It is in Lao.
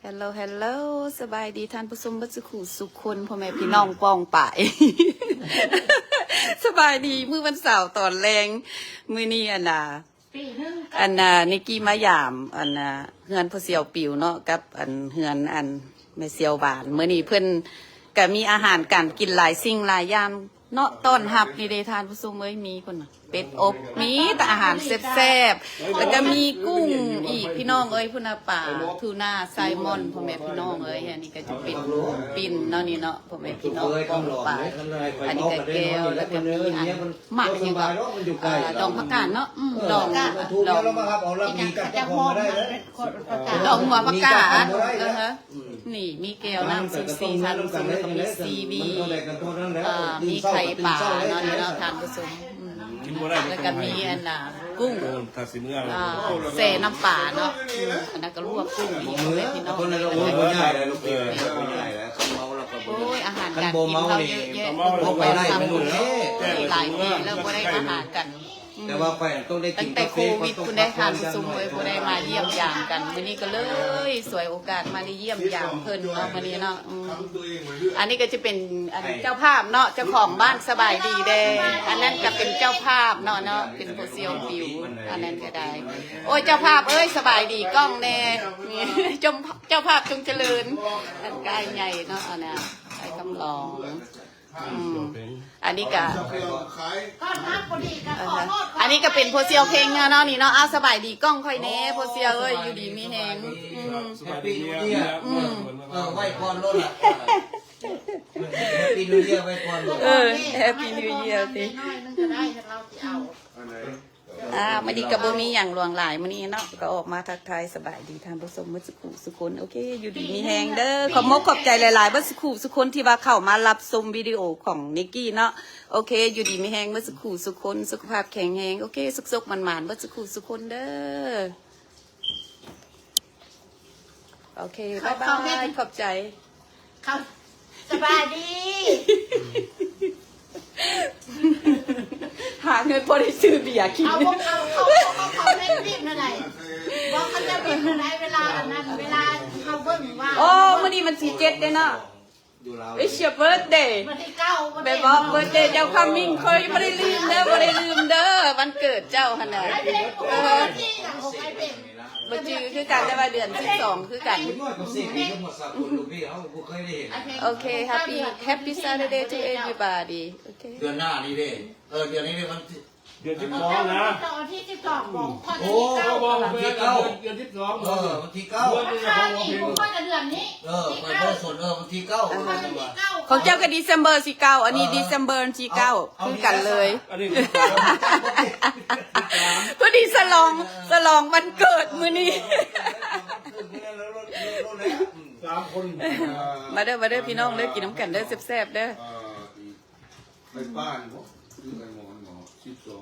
ເຮລໂລ ເຮລໂລ ສະບາຍດີທ່ານຜູ້ຊົມເບິດສຸຂູສຸຄົນ ພໍ່ແມ່ພີ່ນ້ອງປ້ອງປາຍ ສະບາຍດີ ມື້ວັນເສົາຕອນແລງ ມື້ນີ້ອັນນ່າ ອັນນ່າ ນິກກີ້ມາຢາມ ອັນນ່າ ເຮືອນພໍ່ສ່ຽວປິວເນາະ ກັບອັນເຮືອນອັນແມ່ສ່ຽວຫວານ ມື້ນີ້ເພິ່ນກະມີອາຫານການກິນຫຼາຍສິ່ງຫຼາຍຢ່າງ ເນາະ ຕ້ອນຮັບນີ້ເດ້ທ່ານຜູ້ຊົມເອີຍ ມີພຸ້ນນະ ເປັດອົບ ມີແຕ່ອາຫານແຊບໆ ແລ້ວກໍມີກຸ້ງອີກ ພີ່ນ້ອງເອີຍ ພຸ້ນນະ ປາທູນາ ໄຊມອນ ພໍ່ແມ່ພີ່ນ້ອງເອີຍ ອັນນີ້ກໍຈະເປັນປີ້ນເນາະ ນີ້ເນາະ ພໍ່ແມ່ພີ່ນ້ອງປ້ອງປາຍ ອັນນີ້ກໍແກ້ວ ແລ້ວກໍມີອັນໝາກຫຍັງກໍ ເອີ ດອງຜັກກາດເນາະ ອືມ ດອງ ດອງ ດອງຫົວຜັກກາດ ເອີ ນີ້ມີແກ້ວນ້ຳຊູຊີ ທ່ານຜູ້ຊົມ ແລ້ວກໍມີຊີວີ ເອີ ມີໄຂ່ປາເນາະ ນີ້ເນາະ ທ່ານຜູ້ຊົມ ອືມ ກິນບໍ່ໄດ້ ແລ້ວກໍມີອັນນ່າ ກຸ້ງ ເອີ ຖ້າຊິເມືອ ອ່າ ແຊ່ນ້ຳປາເນາະ ອືມ ອັນນັ້ນກໍລວກກຸ້ງອີກ ພໍ່ແມ່ພີ່ນ້ອງ ໂອ້ຍ ບໍ່ງ່າຍແລ້ວລູກ ເອີ ບໍ່ງ່າຍແລ້ວ ຄັນເມົາແລ້ວກໍບໍ່ ໂອ້ຍ ອາຫານການກິນເຮົາເຍາະແຍະ ເຮົາໄປໄດ້ໄໝລູກ ຫຼາຍປີແລ້ວບໍ່ໄດ້ມາຫາກັນ ອືມ ແຕ່ວ່າຂ້ອຍຕ້ອງໄດ້ກິນ ຕັ້ງແຕ່ໂຄວິດພຸ້ນເດ້ທ່ານຜູ້ຊົມເອີຍ ບໍ່ໄດ້ມາຢ້ຽມຢາມກັນ ມື້ນີ້ກໍເລີຍສວຍໂອກາດມາໄດ້ຢ້ຽມຢາມເພິ່ນເນາະ ມື້ນີ້ເນາະ ອືມ ອັນນີ້ກໍຈະເປັນອັນເຈົ້າພາບເນາະ ເຈົ້າຂອງບ້ານສະບາຍດີເດ້ ອັນນັ້ນກໍເປັນເຈົ້າພາບເນາະ ເນາະ ເປັນຜູ້ສ່ຽວປິວ ອັນນັ້ນກໍໄດ້ ໂອ້ຍ ເຈົ້າພາບເອີຍ ສະບາຍດີກ້ອງແດ່ ເຈົ້າ ເຈົ້າພາບຈົ່ງຈະເລີນ ອັນກາຍໃຫຍ່ເນາະ ອັນນ່າ ອ້າຍຄຳຫຼອງ ອືມ ອັນນີ້ກະ ອັນນີ້ກະເປັນພໍ່ສ່ຽວເພັງເນາະ ນີ້ເນາະ ອ້າວ ສະບາຍດີກ້ອງຂ້ອຍແດ່ ພໍ່ສ່ຽວເອີຍ ຢູ່ດີມີແຮງ ອືມ ສະບາຍດີເນຍ ອືມ ເອີ ໄວ້ກ່ອນໂລດລະ ແຮບປີ້ນິວເຢຍໄວ້ກ່ອນໂລດ ເອີ ແຮບປີ້ນິວເຢຍຕິ ອັນໃດ ອ່າ ມື້ນີ້ກໍບໍ່ມີຫຍັງຫຼວງຫຼາຍ ມື້ນີ້ເນາະ ກໍອອກມາທັກທາຍສະບາຍດີທ່ານຜູ້ຊົມເບິດສຸຂູສຸຄົນ ໂອເຄ ຢູ່ດີມີແຮງເດີ ຂອບມົກຂອບໃຈຫຼາຍໆ ເບິດສຸຂູສຸຄົນທີ່ວ່າເຂົ້າມາຮັບຊົມວິດີໂອຂອງນິກກີ້ເນາະ ໂອເຄ ຢູ່ດີມີແຮງເບິດສຸຂູສຸຄົນ ສຸຂະພາບແຂງແຮງ ໂອເຄ ສຸກໆໝານໆ ເບິດສຸຂູສຸຄົນເດີ ໂອເຄ ບາຍບາຍ ຂອບໃຈ ເຂົ້າ ສະບາຍດີ ຫາເງິນພໍໄດ້ຊື້ເບຍກິນ ເອົາ ເອົາ ເອົາ ເອົາ ເຂົາເຮັດວິກແນວໃດ ບໍ່ ເຂົາຈະວິກແນວໃດ ເວລາອັນນັ້ນ ເວລາເຮົາເບິ່ງວ່າ ໂອ້ ມື້ນີ້ວັນທີເຈັດເດ້ເນາະ It's your birthday ວັນທີເກົ້າ ແບບວ່າ ເບີດເດເຈົ້າ coming ຂ້ອຍບໍ່ໄດ້ລືມເດີ ບໍ່ໄດ້ລືມເດີ ວັນເກີດເຈົ້າຫັ້ນນະ ເອີ ບໍ່ຈື່ຄືກັນ ແຕ່ວ່າເດືອນສິບສອງຄືກັນ ໂອເຄ Happy Happy Saturday to everybody ໂອເຄ ເດືອນໜ້ານີ້ເດ້ ເອີ ເດືອນນີ້ເດ້ ວັນທີ ເດືອນສິບສອງນະ ເຈົ້າວັນທີສິບສອງ ຂອງຂ້ອຍ ໂອ້ ວັນທີເກົ້າ ເດືອນສິບສອງ ເອີ ວັນທີເກົ້າ ເດືອນນີ້ຂອງຂ້ອຍກໍເດືອນນີ້ ເອີ ຂ້ອຍບໍ່ສົນ ເອີ ວັນທີເກົ້າ ຂອງເຈົ້າກໍ December ສີ່ເກົ້າ ອັນນີ້ December ສີ່ເກົ້າ ຄືກັນເລີຍ ອັນນີ້ ພໍດີສະຫຼອງ ສະຫຼອງວັນເກີດມື້ນີ້ ສາມຄົນ ມາເດີ ມາເດີ ພີ່ນ້ອງເດີ ກິນນຳກັນເດີ ແຊບໆເດີ ໄປບ້ານບໍ່ ຫຼືໄປໝໍນບໍ່ ສິບສອງ